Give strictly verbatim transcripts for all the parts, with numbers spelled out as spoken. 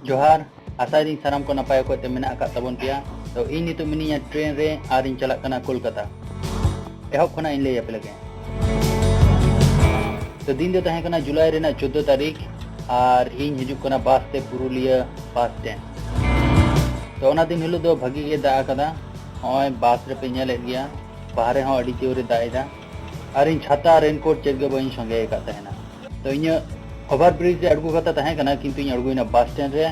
ᱡᱚᱦᱟᱨ, ᱟᱥᱟᱭᱫᱟᱹᱧ ᱥᱟᱱᱟᱢ ᱠᱚ ᱱᱟᱯᱟᱭ ᱚᱠᱚᱡ ᱛᱮ ᱢᱮᱱᱟᱜ ᱟᱠᱟᱫ ᱛᱟᱵᱚᱱ ᱯᱮᱭᱟ᱾ ᱛᱚ, ᱤᱧ ᱱᱤᱛᱚᱜ ᱢᱤᱱᱟᱹᱧᱟ ᱴᱨᱮᱱ ᱨᱮ ᱟᱨ ᱤᱧ ᱪᱟᱞᱟᱜ ᱠᱟᱱᱟ ᱠᱳᱞᱠᱟᱛᱟ᱾ ᱮᱦᱚᱵ ᱠᱷᱚᱱᱟᱜ ᱤᱧ ᱞᱟᱹᱭ ᱟᱯᱮ ᱞᱮᱜᱮ᱾ ᱛᱚ, ᱫᱤᱱ ᱫᱚ ᱛᱟᱦᱮᱸ ᱠᱟᱱᱟ ᱡᱩᱞᱟᱭ ᱨᱮᱱᱟᱜ ᱪᱳᱫᱽᱫᱳ ᱛᱟᱹᱨᱤᱠᱷ ᱟᱨ ᱤᱧ ᱦᱤᱡᱩᱜ ᱠᱟᱱᱟ ᱵᱟᱥ ᱛᱮ ᱯᱩᱨᱩᱞᱤᱭᱟᱹ ᱵᱟᱥ ᱥᱴᱮᱱᱰ᱾ ᱛᱚ, ᱚᱱᱟ ᱫᱤᱱ ᱦᱤᱞᱳᱜ ᱫᱚ ᱵᱷᱟᱹᱜᱤ ᱜᱮ ᱫᱟᱜ ᱟᱠᱟᱫᱟ᱾ ᱱᱚᱜᱼᱚᱭ ᱵᱟᱥ ᱨᱮᱯᱮ ᱧᱮᱞᱮᱫ ᱜᱮᱭᱟ, ᱵᱟᱦᱨᱮ ᱦᱚᱸ ᱟᱹᱰᱤ ᱡᱳᱨᱮ ᱫᱟᱜ ᱮᱫᱟ᱾ ᱟᱨ ᱤᱧ ᱪᱷᱟᱛᱟ, ᱨᱮᱱᱠᱳᱴ ᱪᱮᱫ ᱜᱮ ᱵᱟᱹᱧ ᱥᱚᱸᱜᱮ ᱟᱠᱟᱫ ᱛᱟᱦᱮᱱᱟ᱾ ᱛᱚ, ᱤᱧᱟᱹᱜ ᱳᱵᱷᱟᱨ ᱵᱨᱤᱡᱽ ᱨᱮ ᱟᱬᱜᱚ ᱠᱟᱛᱷᱟ ᱛᱟᱦᱮᱸ ᱠᱟᱱᱟ, ᱠᱤᱱᱛᱩ ᱤᱧ ᱟᱬᱜᱚᱭᱮᱱᱟ ᱵᱟᱥ ᱥᱴᱮᱱᱰ ᱨᱮ᱾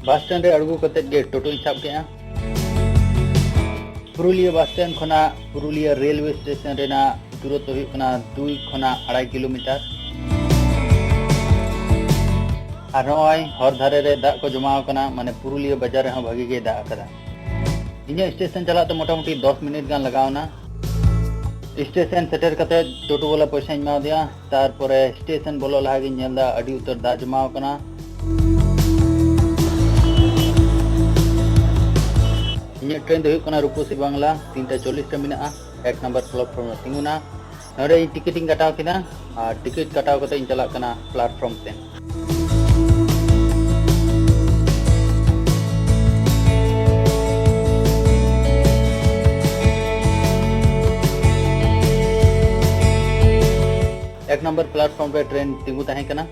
ᱵᱟᱥ ᱥᱴᱮᱱᱰ ᱨᱮ ᱟᱬᱜᱚ ᱠᱟᱛᱮᱫ ᱜᱮ ᱴᱳᱴᱳᱧ ᱥᱟᱵ ᱠᱮᱫᱼᱟ᱾ ᱯᱩᱨᱩᱞᱤᱭᱟᱹ ᱵᱟᱥ ᱥᱴᱮᱱᱰ ᱠᱷᱚᱱᱟᱜ ᱯᱩᱨᱩᱞᱤᱭᱟᱹ ᱨᱮᱞᱣᱮ ᱥᱴᱮᱥᱚᱱ ᱨᱮᱱᱟᱜ ᱫᱩᱨᱚᱛᱛᱚ ᱦᱩᱭᱩᱜ ᱠᱟᱱᱟ ᱫᱩᱭ ᱠᱷᱚᱱᱟᱜ ᱟᱲᱟᱭ ᱠᱤᱞᱳᱢᱤᱴᱟᱨ᱾ ᱟᱨ ᱱᱚᱜᱼᱚᱭ ᱦᱚᱨ ᱫᱷᱟᱨᱮ ᱨᱮ ᱫᱟᱜ ᱠᱚ ᱡᱚᱢᱟᱣ ᱟᱠᱟᱱᱟ, ᱢᱟᱱᱮ ᱯᱩᱨᱩᱞᱤᱭᱟᱹ ᱵᱟᱡᱟᱨ ᱨᱮᱦᱚᱸ ᱵᱷᱟᱹᱜᱤ ᱜᱮ ᱫᱟᱜ ᱟᱠᱟᱫᱟ᱾ ᱤᱧᱟᱹᱜ ᱥᱴᱮᱥᱚᱱ ᱪᱟᱞᱟᱜ ᱛᱮ ᱢᱚᱴᱟᱢᱩᱴᱤ ᱫᱚᱥ ᱢᱤᱱᱤᱴ ᱜᱟᱱ ᱞᱟᱜᱟᱣ ᱮᱱᱟ᱾ ᱥᱴᱮᱥᱚᱱ ᱥᱮᱴᱮᱨ ᱠᱟᱛᱮ ᱴᱳᱴᱳ ᱵᱟᱞᱟ ᱯᱚᱭᱥᱟᱧ ᱮᱢᱟ ᱫᱮᱭᱟ᱾ ᱛᱟᱨᱯᱚᱨᱮ ᱥᱴᱮᱥᱚᱱ ᱵᱚᱞᱚᱜ ᱞᱟᱦᱟ ᱜᱤᱧ ᱧᱮᱞ ᱮᱫᱟ ᱟᱹᱰᱤ ᱩᱛᱟᱹᱨ ᱫᱟᱜ ᱡᱚᱢᱟᱣ ᱟᱠᱟᱱᱟ᱾ ᱤᱧᱟᱹᱜ ᱴᱨᱮᱱ ᱫᱚ ᱦᱩᱭᱩᱜ ᱠᱟᱱᱟ ᱨᱩᱯᱚᱥᱤ ᱵᱟᱝᱞᱟ, ᱛᱤᱱᱴᱟ ᱪᱚᱞᱞᱤᱥ ᱨᱮ ᱢᱮᱱᱟᱜᱼᱟ, ᱮᱠ ᱱᱟᱢᱵᱟᱨ ᱯᱞᱟᱴᱯᱷᱚᱨᱢ ᱨᱮ ᱛᱤᱸᱜᱩᱱᱟ᱾ ᱱᱚᱰᱮ ᱤᱧ ᱴᱤᱠᱤᱴ ᱤᱧ ᱠᱟᱴᱟᱣ ᱠᱮᱫᱟ ᱟᱨ ᱴᱤᱠᱤᱴ ᱠᱟᱴᱟᱣ ᱠᱟᱛᱮ ᱤᱧ ᱪᱟᱞᱟᱜ ᱠᱟᱱᱟ ᱯᱞᱟᱴᱯᱷᱚᱨᱢ ᱥᱮᱫ᱾ ᱮᱠ ᱱᱟᱢᱵᱟᱨ ᱯᱞᱟᱴᱯᱷᱚᱨᱢ ᱨᱮ ᱴᱨᱮᱱ ᱛᱤᱸᱜᱩ ᱛᱟᱦᱮᱸ ᱠᱟᱱᱟ᱾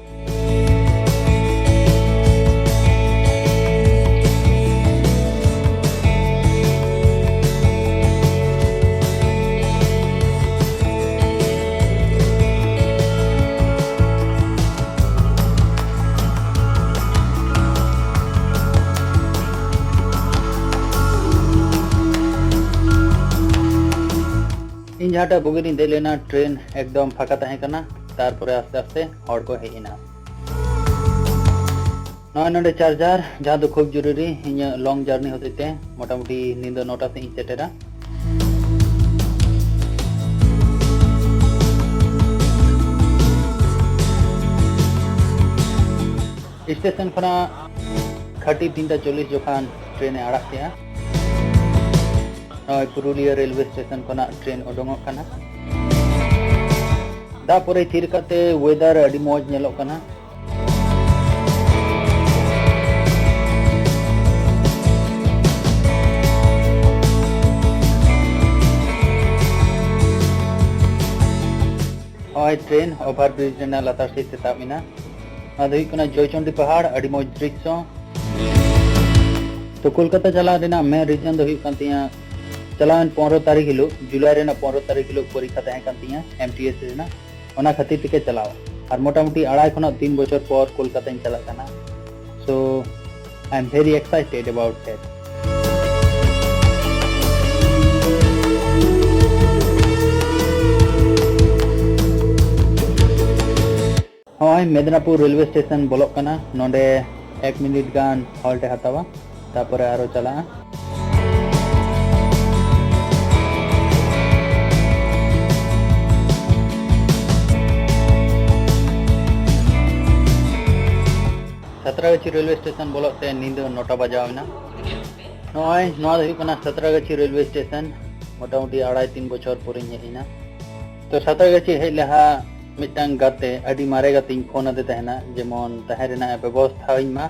ᱤᱧ ᱡᱟᱦᱟᱸᱴᱟᱜ ᱵᱳᱜᱤ ᱨᱤᱧ ᱫᱮᱡ ᱞᱮᱱᱟ, ᱴᱨᱮᱱ ᱮᱠᱫᱚᱢ ᱯᱷᱟᱸᱠᱟ ᱛᱟᱦᱮᱸ ᱠᱟᱱᱟ᱾ ᱛᱟᱨᱯᱚᱨᱮ ᱟᱥᱛᱮ ᱟᱥᱛᱮ ᱦᱚᱲ ᱠᱚ ᱦᱮᱡ ᱮᱱᱟ᱾ ᱱᱚᱜᱼᱚᱭ ᱱᱚᱰᱮ ᱪᱟᱨᱡᱟᱨ, ᱡᱟᱦᱟᱸ ᱫᱚ ᱠᱷᱩᱵ ᱡᱚᱨᱩᱨᱤ ᱤᱧᱟᱹᱜ ᱞᱚᱝ ᱡᱟᱨᱱᱤ ᱦᱚᱛᱮᱡ ᱛᱮ᱾ ᱢᱚᱴᱟᱢᱩᱴᱤ ᱧᱤᱫᱟᱹ ᱱᱚᱴᱟ ᱥᱮᱫ ᱤᱧ ᱥᱮᱴᱮᱨᱟ᱾ ᱥᱴᱮᱥᱚᱱ ᱠᱷᱚᱱᱟᱜ ᱠᱷᱟᱹᱴᱤ ᱛᱤᱱᱴᱟ ᱪᱚᱞᱞᱤᱥ ᱡᱚᱠᱷᱟᱱ ᱴᱨᱮᱱ ᱮ ᱟᱲᱟᱜ ᱠᱮᱜᱼᱟ᱾ ᱱᱚᱜᱼᱚᱭ ᱯᱩᱨᱩᱞᱤᱭᱟᱹ ᱨᱮᱞᱣᱮ ᱥᱴᱮᱥᱚᱱ ᱠᱷᱚᱱᱟᱜ ᱴᱨᱮᱱ ᱩᱰᱩᱝᱚᱜ ᱠᱟᱱᱟ᱾ ᱫᱟᱜ ᱯᱚᱨᱮ ᱛᱷᱤᱨ ᱠᱟᱛᱮ ᱣᱮᱫᱟᱨ ᱟᱹᱰᱤ ᱢᱚᱡᱽ ᱧᱮᱞᱚᱜ ᱠᱟᱱᱟ᱾ ᱱᱚᱜᱼᱚᱭ ᱴᱨᱮᱱ ᱳᱵᱷᱟᱨ ᱵᱨᱤᱡᱽ ᱨᱮᱱᱟᱜ ᱞᱟᱛᱟᱨ ᱥᱮᱫ ᱛᱮ ᱛᱟᱵ ᱮᱱᱟ᱾ ᱱᱚᱣᱟ ᱫᱚ ᱦᱩᱭᱩᱜ ᱠᱟᱱᱟ ᱡᱚᱭᱪᱚᱱᱰᱤ ᱯᱟᱦᱟᱲ, ᱟᱹᱰᱤ ᱢᱚᱡᱽ ᱫᱨᱤᱥᱥᱚ᱾ ᱛᱚ ᱠᱳᱞᱠᱟᱛᱟ ᱪᱟᱞᱟᱜ ᱨᱮᱱᱟᱜ ᱢᱮᱱ ᱨᱤᱡᱚᱱ ᱫᱚ ᱦᱩᱭᱩᱜ ᱠᱟᱱ ᱛᱤᱧᱟᱹ, ᱪᱟᱞᱟᱣᱮᱱ ᱯᱚᱱᱨᱚ ᱛᱟᱹᱨᱤᱠᱷ ᱦᱤᱞᱳᱜ, ᱡᱩᱞᱟᱭ ᱨᱮᱱᱟᱜ ᱯᱚᱱᱨᱚ ᱛᱟᱹᱨᱤᱠᱷ ᱦᱤᱞᱳᱜ ᱯᱚᱨᱤᱠᱠᱷᱟ ᱛᱟᱦᱮᱸ ᱠᱟᱱ ᱛᱤᱧᱟᱹ ᱮᱢ ᱴᱤ ᱮᱥ ᱨᱮᱱᱟᱜ, ᱚᱱᱟ ᱠᱷᱟᱹᱛᱤᱨ ᱛᱮᱜᱮ ᱪᱟᱞᱟᱣ᱾ ᱟᱨ ᱢᱚᱴᱟᱢᱩᱴᱤ ᱟᱲᱟᱭ ᱠᱷᱚᱱᱟᱜ ᱛᱤᱱ ᱵᱚᱪᱷᱚᱨ ᱯᱚᱨ ᱠᱳᱞᱠᱟᱛᱟᱧ ᱪᱟᱞᱟᱜ ᱠᱟᱱᱟ᱾ So, I am very excited about that. ᱱᱚᱜᱼᱚᱭ ᱢᱮᱫᱽᱱᱟᱯᱩᱨ ᱨᱮᱞᱣᱮ ᱥᱴᱮᱥᱚᱱ ᱵᱚᱞᱚᱜ ᱠᱟᱱᱟ᱾ ᱱᱚᱰᱮ ᱮᱠ ᱢᱤᱱᱤᱴ ᱜᱟᱱ ᱦᱚᱞᱴ ᱮ ᱦᱟᱛᱟᱣᱟ, ᱛᱟᱯᱚᱨᱮ ᱟᱨᱚ ᱪᱟᱞᱟᱜᱼᱟ᱾ ᱥᱟᱛᱨᱟᱜᱟᱪᱷᱤ ᱨᱮᱞᱣᱮ ᱥᱴᱮᱥᱚᱱ ᱵᱚᱞᱚᱜ ᱛᱮ ᱧᱤᱫᱟᱹ ᱱᱚᱴᱟ ᱵᱟᱡᱟᱣ ᱮᱱᱟ᱾ ᱱᱚᱜᱼᱚᱭ ᱱᱚᱣᱟ ᱫᱚ ᱦᱩᱭᱩᱜ ᱠᱟᱱᱟ ᱥᱟᱛᱨᱟᱜᱟᱪᱷᱤ ᱨᱮᱞᱣᱮ ᱥᱴᱮᱥᱚᱱ᱾ ᱢᱚᱴᱟᱢᱩᱴᱤ ᱟᱲᱟᱭ ᱛᱤᱱ ᱵᱚᱪᱷᱚᱨ ᱯᱚᱨᱮᱧ ᱦᱮᱡ ᱮᱱᱟ᱾ ᱛᱚ ᱥᱟᱛᱨᱟᱜᱟᱪᱷᱤ ᱦᱮᱡ ᱞᱟᱦᱟ ᱢᱤᱫᱴᱟᱝ ᱜᱟᱛᱮ, ᱟᱹᱰᱤ ᱢᱟᱨᱮ ᱜᱟᱛᱮᱧ ᱯᱷᱳᱱ ᱟᱫᱮ ᱛᱟᱦᱮᱱᱟ, ᱡᱮᱢᱚᱱ ᱛᱟᱦᱮᱸ ᱨᱮᱱᱟᱜ ᱮ ᱵᱮᱵᱚᱥᱛᱷᱟ ᱟᱹᱧ ᱢᱟ᱾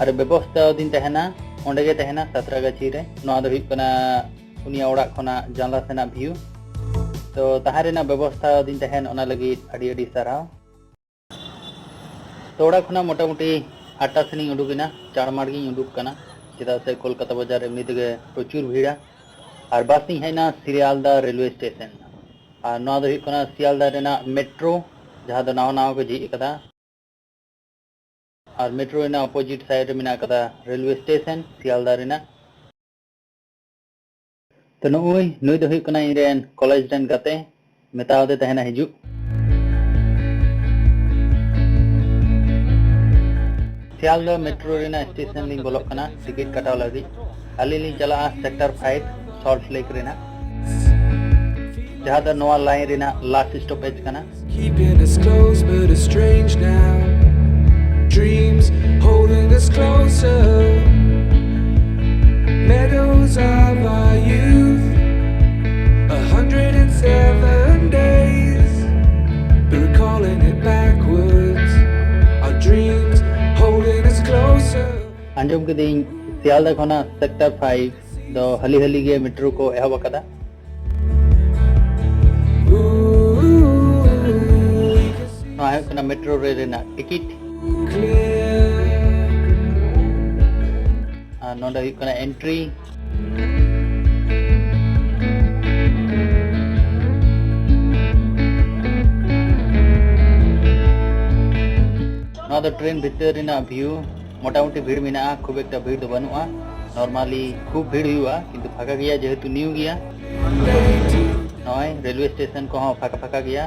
ᱟᱨ ᱵᱮᱵᱚᱥᱛᱷᱟ ᱟᱹᱫᱤᱧ ᱛᱟᱦᱮᱱᱟ, ᱚᱸᱰᱮ ᱜᱮ ᱛᱟᱦᱮᱱᱟ ᱥᱟᱛᱨᱟᱜᱟᱪᱷᱤ ᱨᱮ᱾ ᱱᱚᱣᱟ ᱫᱚ ᱦᱩᱭᱩᱜ ᱠᱟᱱᱟ ᱩᱱᱤᱭᱟᱜ ᱚᱲᱟᱜ ᱠᱷᱚᱱᱟᱜ ᱡᱟᱱᱞᱟ ᱥᱮᱱᱟᱜ ᱵᱷᱤᱭᱩ᱾ ᱛᱚ ᱛᱟᱦᱮᱸ ᱨᱮᱱᱟᱜ ᱵᱮᱵᱚᱥᱛᱷᱟ ᱟᱹᱫᱤᱧ ᱛᱟᱦᱮᱱ, ᱚᱱᱟ ᱞᱟᱹᱜᱤᱫ ᱟᱹᱰᱤ ᱟᱹᱰᱤ ᱥᱟᱨᱦᱟᱣ᱾ ᱛᱚ ᱚᱲᱟᱜ ᱠᱷᱚᱱᱟᱜ ᱢᱚᱴᱟᱢᱩᱴᱤ ᱟᱴᱴᱟ ᱥᱮᱱᱤᱧ ᱩᱰᱩᱠ ᱮᱱᱟ, ᱪᱟᱲᱢᱟᱲ ᱜᱤᱧ ᱩᱰᱩᱠ ᱠᱟᱱᱟ, ᱪᱮᱫᱟᱜ ᱥᱮ ᱠᱳᱞᱠᱟᱛᱟ ᱵᱟᱡᱟᱨ ᱮᱢᱱᱤ ᱛᱮᱜᱮ ᱯᱨᱚᱪᱩᱨ ᱵᱷᱤᱲᱟ᱾ ᱟᱨ ᱵᱟᱥ ᱛᱤᱧ ᱦᱮᱡ ᱮᱱᱟ ᱥᱤᱭᱟᱞᱫᱟ ᱨᱮᱞᱣᱮ ᱥᱴᱮᱥᱚᱱ᱾ ᱟᱨ ᱱᱚᱣᱟ ᱫᱚ ᱦᱩᱭᱩᱜ ᱠᱟᱱᱟ ᱥᱤᱭᱟᱞᱫᱟ ᱨᱮᱱᱟᱜ ᱢᱮᱴᱨᱳ, ᱡᱟᱦᱟᱸ ᱫᱚ ᱱᱟᱣᱟ ᱱᱟᱣᱟ ᱠᱚ ᱡᱷᱤᱡ ᱟᱠᱟᱫᱟ᱾ ᱟᱨ ᱢᱮᱴᱨᱳ ᱨᱮᱱᱟᱜ ᱚᱯᱳᱡᱤᱴ ᱥᱟᱭᱤᱰ ᱨᱮ ᱢᱮᱱᱟᱜ ᱟᱠᱟᱫᱟ ᱨᱮᱞᱣᱮ ᱥᱴᱮᱥᱚᱱ ᱥᱤᱭᱟᱞᱫᱟ ᱨᱮᱱᱟᱜ᱾ ᱛᱚ ᱱᱩᱭ, ᱱᱩᱭ ᱫᱚ ᱦᱩᱭᱩᱜ ᱠᱟᱱᱟ ᱤᱧ ᱨᱮᱱ ᱠᱚᱞᱮᱡᱽ ᱨᱮᱱ ᱜᱟᱛᱮ, ᱢᱮᱛᱟᱣ ᱫᱮ ᱛᱟᱦᱮᱱᱟ ᱦᱤᱡᱩᱜ᱾ ᱥᱤᱭᱟᱞᱫᱟ ᱢᱮᱴᱨᱳ ᱨᱮᱱᱟᱜ ᱥᱴᱮᱥᱚᱱ ᱞᱤᱧ ᱵᱚᱞᱚᱜ ᱠᱟᱱᱟ ᱴᱤᱠᱤᱴ ᱠᱟᱴᱟᱣ ᱞᱟᱹᱜᱤᱫ᱾ ᱟᱹᱞᱤᱧ ᱞᱤᱧ ᱪᱟᱞᱟᱜᱼᱟ ᱥᱮᱠᱴᱚᱨ ᱯᱷᱟᱭᱤᱵᱷ, ᱥᱚᱞᱴ ᱞᱮᱠ ᱨᱮᱱᱟᱜ, ᱡᱟᱦᱟᱸ ᱫᱚ ᱱᱚᱣᱟ ᱞᱟᱭᱤᱱ ᱨᱮᱱᱟᱜ ᱞᱟᱥᱴ ᱥᱴᱚᱯᱮᱡᱽ ᱠᱟᱱᱟ᱾ Keeping us close, but it's strange now. Dreams holding us closer. Meadows of our youth. A hundred and seven days. But recalling it backwards. Our dreams holding us closer. ᱟᱸᱡᱚᱢ ᱠᱤᱫᱟᱹᱧ ᱥᱤᱭᱟᱞᱫᱟ ᱠᱷᱚᱱᱟᱜ sector five ᱫᱚ ᱦᱟᱹᱞᱤ ᱦᱟᱹᱞᱤ ᱜᱮ metro ᱠᱚ ᱮᱦᱚᱵ ᱟᱠᱟᱫᱟ᱾ ᱢᱮᱴᱨᱳ ᱨᱮᱞ ᱨᱮᱱᱟᱜ ᱴᱤᱠᱤᱴ᱾ ᱟᱨ ᱱᱚᱰᱮ ᱦᱩᱭᱩᱜ ᱠᱟᱱᱟ ᱮᱱᱴᱨᱤ᱾ ᱱᱚᱣᱟ ᱫᱚ ᱴᱨᱮᱱ ᱵᱷᱤᱛᱤᱨ ᱨᱮᱱᱟᱜ ᱵᱷᱤᱭᱩ᱾ ᱢᱚᱴᱟᱢᱩᱴᱤ ᱵᱷᱤᱲ ᱢᱮᱱᱟᱜᱼᱟ, ᱠᱷᱩᱵ ᱮᱠᱴᱟ ᱵᱷᱤᱲ ᱫᱚ ᱵᱟᱹᱱᱩᱜᱼᱟ᱾ ᱱᱚᱨᱢᱟᱞᱤ ᱠᱷᱩᱵ ᱵᱷᱤᱲ ᱦᱩᱭᱩᱜᱼᱟ, ᱠᱤᱱᱛᱩ ᱯᱷᱟᱸᱠᱟ ᱜᱮᱭᱟ, ᱡᱮᱦᱮᱛᱩ ᱱᱤᱭᱩ ᱜᱮᱭᱟ᱾ ᱱᱚᱜᱼᱚᱭ ᱨᱮᱞᱣᱮ ᱥᱴᱮᱥᱚᱱ ᱠᱚᱦᱚᱸ ᱯᱷᱟᱸᱠᱟ ᱯᱷᱟᱸᱠᱟ ᱜᱮᱭᱟ᱾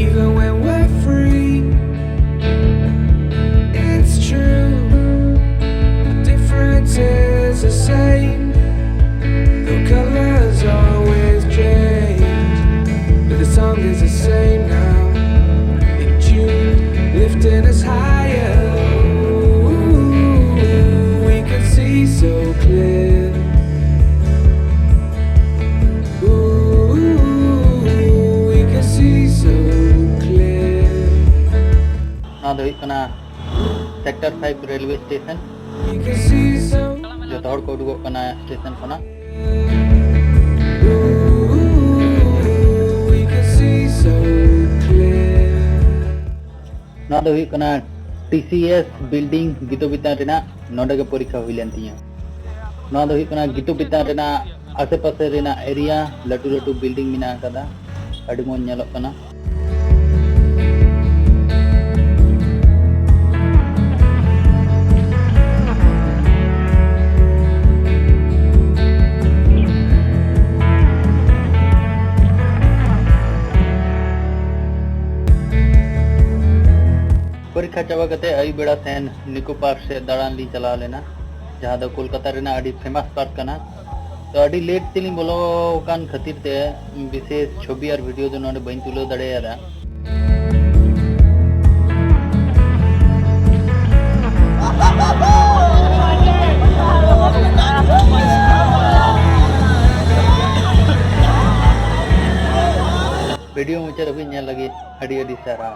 Even when we're free, it's true. The difference is the same. The colors always change, but the song is the same now. In June, lifting us higher. Ooh, we can see so clear. Ooh, we can see so clear. ᱱᱚᱣᱟ ᱫᱚ ᱦᱩᱭᱩᱜ ᱠᱟᱱᱟ sector five railway station. We can see so ᱡᱚᱛᱚ ᱦᱚᱲ ᱠᱚ ᱩᱰᱩᱠᱚᱜ ᱠᱟᱱᱟ station ᱠᱷᱚᱱᱟᱜ᱾ Ooh, we can see so clear. ᱱᱚᱣᱟ ᱫᱚ ᱦᱩᱭᱩᱜ ᱠᱟᱱᱟ ᱴᱤ ᱥᱤ ᱮᱥ ᱵᱤᱞᱰᱤᱝ ᱜᱤᱛᱚᱵᱤᱛᱟᱱ ᱨᱮᱱᱟᱜ᱾ ᱱᱚᱰᱮ ᱜᱮ ᱯᱚᱨᱤᱠᱠᱷᱟ ᱦᱩᱭ ᱞᱮᱱ ᱛᱤᱧᱟᱹ᱾ ᱱᱚᱣᱟ ᱫᱚ ᱦᱩᱭᱩᱜ ᱠᱟᱱᱟ ᱜᱤᱛᱚᱵᱤᱛᱟᱱ ᱨᱮᱱᱟᱜ ᱟᱥᱮ ᱯᱟᱥᱮ ᱨᱮᱱᱟᱜ ᱮᱨᱤᱭᱟ, ᱞᱟᱹᱴᱩ ᱞᱟᱹᱴᱩ ᱵᱤᱞᱰᱤᱝ ᱢᱮᱱᱟᱜ ᱟᱠᱟᱫᱟ, ᱟᱹᱰᱤ ᱢᱚᱡᱽ ᱧᱮᱞᱚᱜ ᱠᱟᱱᱟ᱾ ᱯᱚᱨᱤᱠᱠᱷᱟ ᱪᱟᱵᱟ ᱠᱟᱛᱮ ᱟᱹᱭᱩᱵ ᱵᱮᱲᱟ ᱥᱮᱱ ᱱᱤᱠᱳ ᱯᱟᱨᱠ ᱥᱮᱫ ᱫᱟᱬᱟᱱ ᱞᱤᱧ ᱪᱟᱞᱟᱣ ᱞᱮᱱᱟ, ᱡᱟᱦᱟᱸ ᱫᱚ ᱠᱳᱞᱠᱟᱛᱟ ᱨᱮᱱᱟᱜ ᱟᱹᱰᱤ ᱯᱷᱮᱢᱟᱥ ᱯᱟᱨᱠ ᱠᱟᱱᱟ᱾ ᱛᱚ ᱟᱹᱰᱤ ᱞᱮᱴ ᱛᱮᱞᱤᱧ ᱵᱚᱞᱚ ᱟᱠᱟᱱ ᱠᱷᱟᱹᱛᱤᱨ ᱛᱮ ᱵᱤᱥᱮᱥ ᱪᱷᱚᱵᱤ ᱟᱨ ᱵᱷᱤᱰᱤᱭᱳ ᱫᱚ ᱱᱚᱰᱮ ᱵᱟᱹᱧ ᱛᱩᱞᱟᱹᱣ ᱫᱟᱲᱮᱭᱟᱫᱟ᱾ ᱵᱷᱤᱰᱤᱭᱳ ᱢᱩᱪᱟᱹᱫ ᱦᱟᱹᱵᱤᱡ ᱧᱮᱞ ᱞᱟᱹᱜᱤᱫ ᱟᱹᱰᱤ ᱟᱹᱰᱤ ᱥᱟᱨᱦᱟᱣ᱾